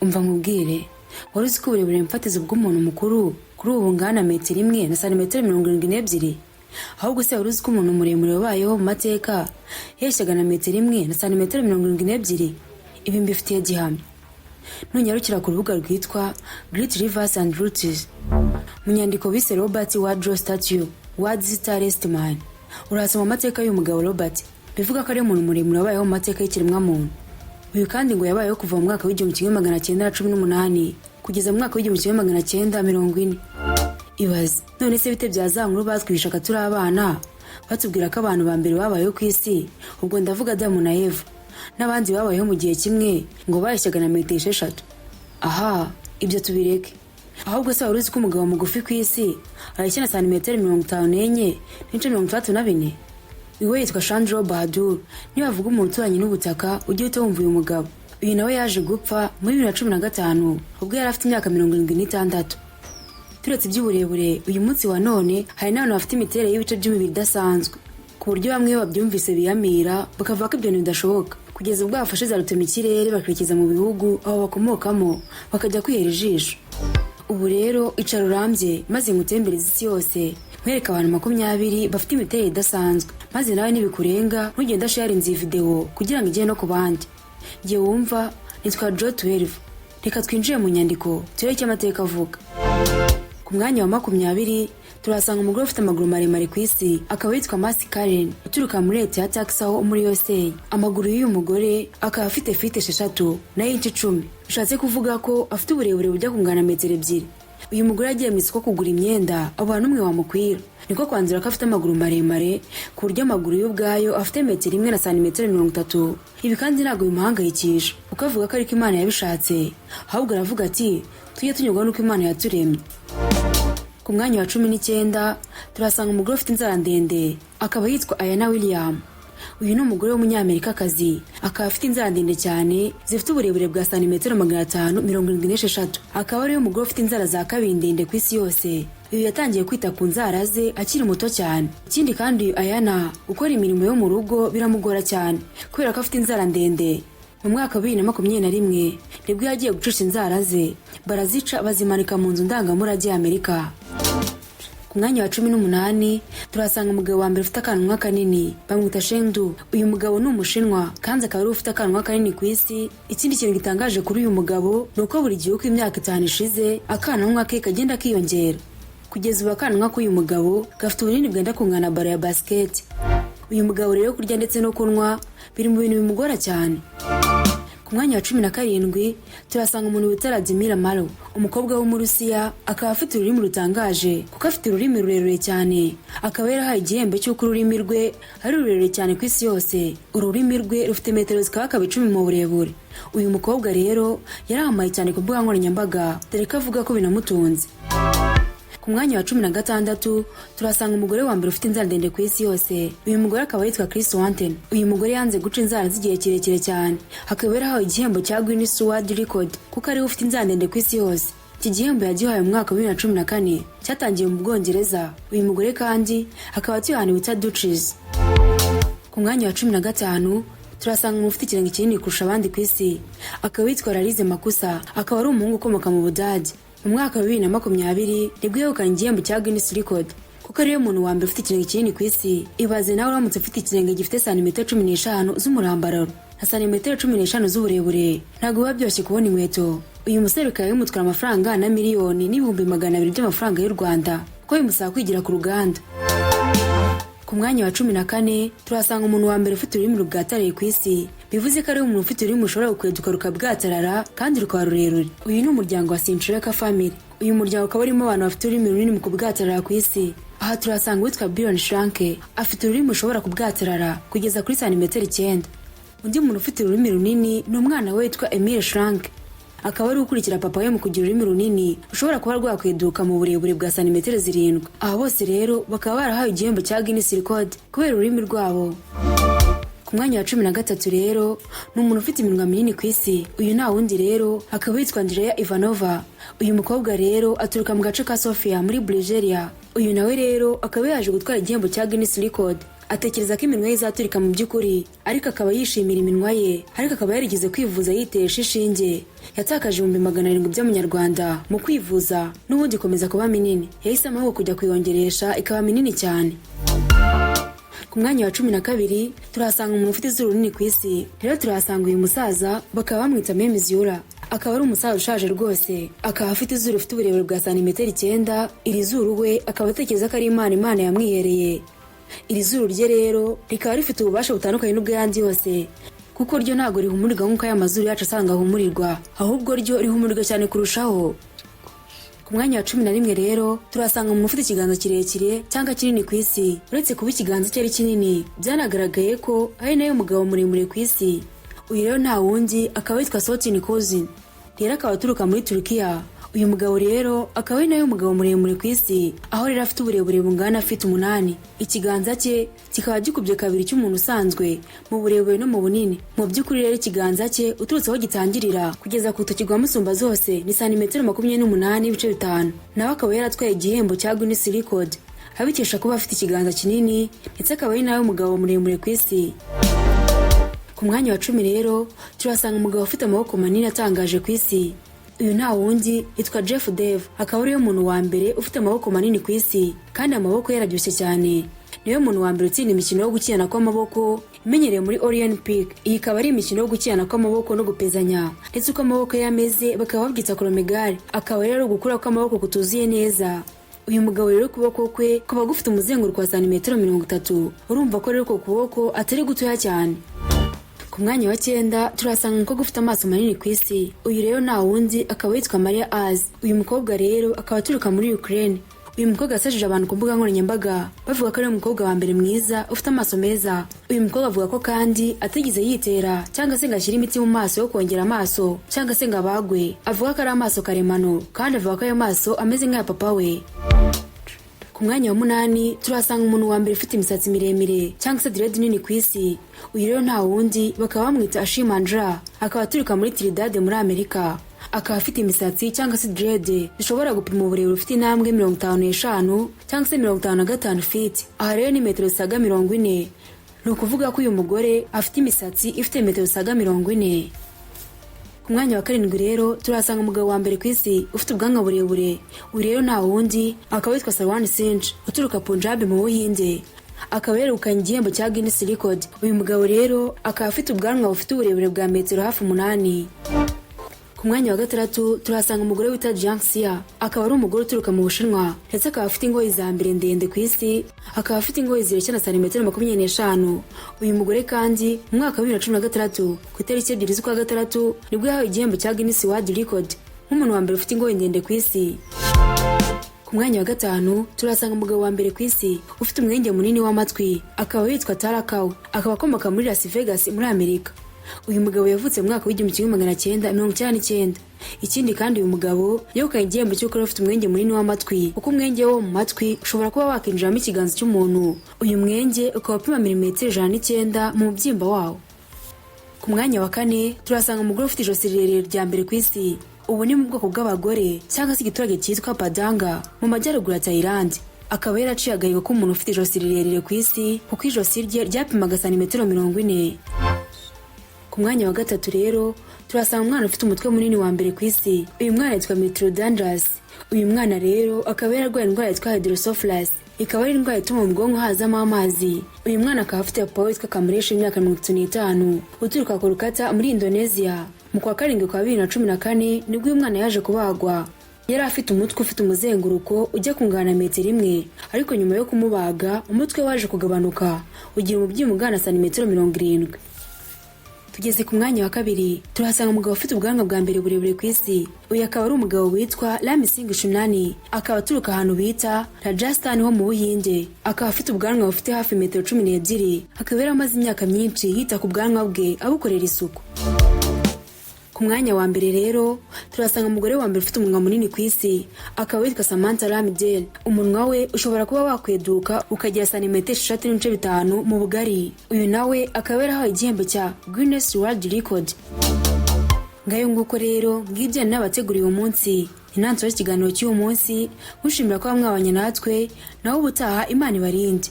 Umva nkubwire, wari uzi ko uburebure mfatizo bw'umuntu mukuru kuri ubu bungana metero 1 na santimetero 72? Ahubwo se wari uzi ko umuntu muremure wabayeho mu mateka yeshyaga na metero 1 na santimetero 72? Ibi mbifitiye gihamya. Nunyarukira ku rubuga rwitwa Great Rivers and Routes, mu nyandiko bise "Robert Wadlow Statue, World's Tallest Man", urahasoma amateka y'uyu mugabo Robert, bivuga ko ari umuntu muremure wabayeho mu mateka y'ikiremwamuntu. Uyu kandi ngo yabayeho kuva mu mwaka w'1918 kugeza mu mwaka w'1940. Ibaze! None se bite bya za nkuru batwigishaga turi abana, batubwira ko abantu ba mbere babayeho ku isi, ubwo ndavuga Adamu na Eva n'abandi babayeho mu gihe kimwe, ngo bareshyaga na metero 6? Aha ibyo tubireke. Ahubwo se wari uzi ko umugabo mugufi ku isi areshya na santimetero 54.64? Iwe yitwa Chandra Bahadur. Nibavuga umuntu uturanye n'ubutaka, ujye uhita wumva uyu mugabo. Uyu nawe yaje gupfa muri 2015, ubwo yari afite imyaka 76. Turetse iby'uburebure, uyu munsi wa none hari n'abantu bafite imiterere y'ibice by'umubiri idasanzwe, ku buryo bamwe iyo babyumvise biyamira, bakavuga ko ibyo bintu bidashoboka, kugeza ubwo bafashe za rutemikirere bakerekeza mu bihugu aho bakomokamo, bakajya kwihera ijisho. Ubu rero icara urambye, maze ngutembereze isi yose, nkwereka abantu 20 bafite imiterere idasanzwe, maze nawe nibikurenga ntugende udasharinze iyi videwo kugira ngo igere no ku bandi. Igihe wumva nitwa Jo 12. Reka twinjire mu nyandiko, turebe icyo amateka avuga. Ku mwanya wa 20 turahasanga umugore ufite amaguru maremare ku isi, akaba yitwa Masi Karen, uturuka muri leta ya Texas ho muri USA. Amaguru y'uyu mugore akaba afite feet 6 na inci 10, bishatse kuvuga ko afite uburebure bujya kungana metero 2. Uyu mugore yagiye mu isoko kugura imyenda, abona n'umwe wamukwira, niko kwanzura ko afite amaguru maremare, ku buryo amaguru ye ubwayo afite metero 1 na santimetero 30. Ibi kandi ntabwo bimuhangayikisha, kuko avuga ko ariko Imana yabishatse. Ahubwo aravuga ati: "Tujye tunyurwa n'uko Imana yaturemye." Ku mwanya wa 19 turasanga umugore ufite inzara ndende, akaba yitwa Ayana William. Uyu ni umugore w'Umunyamerikakazi, akaba afite inzara ndende cyane zifite uburebure bwa santimetero 576, akaba ariwe mugore ufite inzara za kabiri ndende ku isi yose. Uyu yatangiye kwita ku nzara ze akiri muto cyane. Ikindi kandi, uyu Ayana gukora imirimo yo mu rugo biramugora cyane kubera ko afite inzara ndende. Mu mwaka wa 2021 nibwo yagiye gucisha inzara ze, barazica, bazimanika mu nzu ndangamurage y'Amerika. Ku mwanya wa 18 turahasanga umugabo wa mbere ufite akanwa kanini, bamwita Shendu. Uyu mugabo ni Umushinwa, kandi akaba ari ufite akanwa kanini ku isi. Ikindi kintu gitangaje kuri uyu mugabo ni uko buri gihe uko imyaka 5 ishize, akananwa ke kagenda kiyongera. Kugeza ubu akananwa k'uyu mugabo gafite ubunini bwenda kungana ballon ya basiketi. Uyu mugabo rero kurya ndetse no kunywa biri mu bintu bimugora cyane. Ku mwanya wa 17 turasanga umuntu wita Radmila Maro, umukobwa w'Umurusiya, akaba afite ururimi rutangaje kuko afite ururimi rurerure cyane, akaba yarahaye igihembo cy'uko ururimi rwe ari rurerure cyane ku isi yose. Ururimi rwe rufite metero zikabakaba 10 mu burebure. Uyu mukobwa rero yaramamaye cyane ku mbuga nkoranyambaga, dore ko avuga ko binamutunze. Ku mwanya wa 16 turasanga umugore wa mbere ufite inzara ndende ku isi yose. Uyu mugore akaba yitwa Chris Wanten. Uyu mugore yanze guca inzara z'igihe kirekire cyane, akaba yarahawe igihembo cya Guinness World Record kuko ariwe ufite inzara ndende ku isi yose. Iki gihembo yagihawe mu mwaka wa 2014, cyatangiye mu Bwongereza. Uyu mugore kandi akaba atuye ahantu bita Duchess. Ku mwanya wa 15 turasanga umuntu ufite ikirenge kinini kurusha abandi ku isi, akaba yitwa Larize Makusa, akaba ari umuhungu ukomoka mu Budage. Mu mwaka wa 2020 nibwo yegukanye igihembo cya Guinness Record kuko ariwe muntu wa mbere ufite ikirenge kinini ku isi. Ibaze nawe uramutse ufite ikirenge gifite santimetero 15 z'umurambararo na santimetero 15 z'uburebure, ntabwo biba byoroshye kubona inkweto. Uyu musore bikaba bimutwara amafaranga na 1,200,000 by'amafaranga y'u Rwanda, kuko bimusaba kwigira ku ruganda. Ku mwanya wa 14 turahasanga umuntu wa mbere ufite ururimi rubwataraye ku isi, bivuze ko ari umuntu ufite ururimi rushobora gukweduka rukabwatarara kandi rukaba rurerure. Uyu ni umuryango wa Sinchureka Family. Uyu muryango ukaba urimo abantu bafite ururimi runini mu kubwatarara ku isi. Aha turahasanga uwitwa Biron Shranke, afite ururimi rushobora kubwatarara kugeza kuri santimetero 9. Undi muntu ufite ururimi runini ni umwana we witwa Emile Shranke, akaba ari ukurikira papa we mu kugira ururimi runini rushobora kuba rwakweduka mu burebure bwa santimetero 7. Aba bose rero bakaba barahawe igihembo cya Guinness Record kubera ururimi rwabo. Ku mwanya wa 13 rero ni umuntu ufite iminwa minini ku isi. Uyu nta wundi rero, akaba yitwa Andrea Ivanova. Uyu mukobwa rero aturuka mu gace ka Sofia muri Bulgaria. Uyu nawe rero akaba yaje gutwara igihembo cya Guinness Record. Atekereza ko iminwa ye izaturika mu by'ukuri, ariko akaba yishimira iminwa ye. Ariko akaba yarigeze kwivuza yiteresha ishinge. Yatakaje 700,000 by'amanyarwanda mu kwivuza, n'ubundi ikomeza kuba minini. Yahisemo ahubwo kujya kuyongeresha ikaba minini cyane. Ku mwanya wa 12 turahasanga umuntu ufite izuru rinini ku isi. Rero turahasanga uyu musaza, bakaba bamwita Memiziyura, akaba ari umusaza ushaje rwose, akaba afite izuru rifite uburebure bwa santimetero 9. Iri zuru we akaba atekereza ko ari Imana yamwihereye. Iri zuru rye rero rikaba rifite ububasha butandukanye n'ubw'ayandi yose, kuko ryo ntabwo rihumurirwa nk'uko aya mazuru yacu asanga ahumurirwa, ahubwo ryo rihumurirwa cyane kurushaho. Ku mwanya wa 11 rero turasanga umuntu ufite ikiganza kirekire cyangwa kinini ku isi. Uretse kuba ikiganza cye ari kinini, byanagaragaye ko ari nawe mugabo muremure ku isi. Uyu rero nta wundi, akaba yitwa Sotin Kozin, rero akaba aturuka muri Turukiya. Uyu mugabo rero akaba ari nawe mugabo muremure ku isi, aho rero afite uburebure bungana feet 8. Ikiganza cye kikaba gikubye kabiri cy'umuntu usanzwe mu burebure no mu bunini. Mu by'ukuri rero ikiganza cye, uturutse aho gitangirira kugeza ku rutoki rwa musumba zose, ni santimetero 28.5. Nawe akaba yaratwaye igihembo cya Guinness Record abikesha kuba afite ikiganza kinini, ndetse akaba ari nawe mugabo muremure ku isi. Ku mwanya wa 10 rero turasanga umugabo ufite amaboko manini atangaje ku isi. Uyu nta wundi, yitwa Jeff Dave, akaba ariwe muntu wa mbere ufite amaboko manini ku isi, kandi amaboko ye arabyibushye cyane. Niwe muntu wa mbere utsinda imikino yo gukina kw'amaboko imenyerewe muri Olympic. Iyi ikaba ari imikino yo gukina kw'amaboko no gupezanya, ndetse uko amaboko ye ameze bakaba babyita acromegaly, akaba rero ari ugukura kw'amaboko kutuzuye neza. Uyu mugabo rero ukuboko kwe kuba gufite umuzenguruko wa santimetero 30. Urumva ko rero uko kuboko atari gutoya cyane. Ku mwanya wa 9 turasanga umukobwa ufite amaso manini ku isi. Uyu rero nta wundi, akaba yitwa Maria Az. Uyu mukobwa rero akaba aturuka muri Ukraine. Uyu mukobwa yasajije abantu ku mbuga nkoranyambaga bavuga ko ari umukobwa wa mbere mwiza ufite amaso meza. Uyu mukobwa avuga ko kandi atigeze yitera cyangwa se ngo ashyire imiti mu maso yo kongera amaso cyangwa se ngo abagwe. Avuga ko ari amaso karemano, kandi avuga ko ayo maso ameze nk'aya papa we. Ku mwanya wa 8 turahasanga umuntu wa mbere ufite imisatsi miremire cyangwa se dread nini ku isi. Uyu rero nta wundi, bakaba bamwita Ashimandra, akaba aturuka muri Trinidad muri Amerika. Akaba afite imisatsi cyangwa se dread zishobora gupima uburebure bufite intambwe 55 cyangwa se 55 feet. Aha rero ni metero zisaga 40. Ni ukuvuga ko uyu mugore afite imisatsi ifite metero zisaga 40. Ku mwanya wa 7 rero turahasanga umugabo wa mbere ku isi ufite ubwanwa burebure. Uyu rero nta wundi, akaba witwa Sarwan Singh uturuka Punjab mu Buhinde, akaba yerekanye igihembo cya Guinness Record. Uyu mugabo rero akaba afite ubwanwa bufite uburebure bwa metero hafi 8. Ku mwanya wa 6 turahasanga umugore witwa Jiang Xia, akaba ari umugore uturuka mu Bushinwa, ndetse akaba afite ingoyi za mbere ndende ku isi, akaba afite ingoyi zireshya na santimetero 25. Uyu mugore kandi mu mwaka wa 2016 ku itariki 2 z'ukwa gatandatu nibwo yahawe igihembo cya Guinness World Record nk'umuntu wa mbere ufite ingoyi ndende ku isi. Ku mwanya wa 5 turasanga umugabo wa mbere ku isi ufite umwenge munini w'amatwi, akaba yitwa Tarakawa, akaba akomoka muri Las Vegas muri Amerika. Uyu mugabo yavutse mu mwaka w'1999. Ikindi kandi, uyu mugabo yegukanye igihembo cy'uko yari afite umwenge munini w'amatwi, kuko umwenge wo mu matwi ushobora kuba wakinjiramo ikiganza cy'umuntu. Uyu mwenge ukaba upima milimetero 109 mu mubyimba wawo. Ku mwanya wa 4 turasanga umugore ufite ijosi rirerire rya mbere ku isi. Ubu ni mu bwoko bw'abagore cyangwa se igiturage cyitwa Padanga mu majyaruguru ya Thailand, akaba yaraciye agahigo k'umuntu ufite ijosi rirerire ku isi, kuko ijosi rye ryapimaga santimetero 40. Ku mwanya wa 3 rero turasanga umwana ufite umutwe munini wa mbere ku isi. Uyu mwana yitwa Mitro Dandras. Uyu mwana rero akaba yararwaye indwara yitwa hydrocephalus, ikaba ari indwara ituma mu bwonko hazamo amazi. Uyu mwana akaba afite papa witwa Kamresh w'imyaka 35 uturuka Kolkata muri Indonesia. Mu kwa karindwi kwa 2014 nibwo uyu mwana yaje kubagwa. Yari afite umutwe ufite umuzenguruko ujya kungana na metero 1, ariko nyuma yo kumubaga umutwe waje kugabanuka ugira umubyimba ungana na santimetero 70. Tugeze ku mwanya wa 2, turahasanga umugabo ufite ubwanwa bwa mbere burebure ku isi. Uyu akaba ari umugabo witwa Rami Singh Shunani, akaba aturuka ahantu bita Rajasthan ho mu Buhinde, akaba afite ubwanwa bufite hafi metero 12. Akaba yari amaze imyaka myinshi yita ku bwanwa bwe, abukorera isuku. Ku mwanya wa mbere rero turasanga umugore wa mbere ufite umunwa munini ku isi, akaba witwa Samantha Ramdell. Umunwa we ushobora kuba wakweduka ukagera santimetero 6.5 mu bugari. Uyu nawe akaba yarahawe igihembo cya Guinness World Record. Ngayo nguko rero, ngibyo n'abateguriye uyu munsi. Ni nansoje ikiganiro cy'uyu munsi, nkushimira kuba mwabanye natwe. Nawe ubutaha, Imana ibarinde.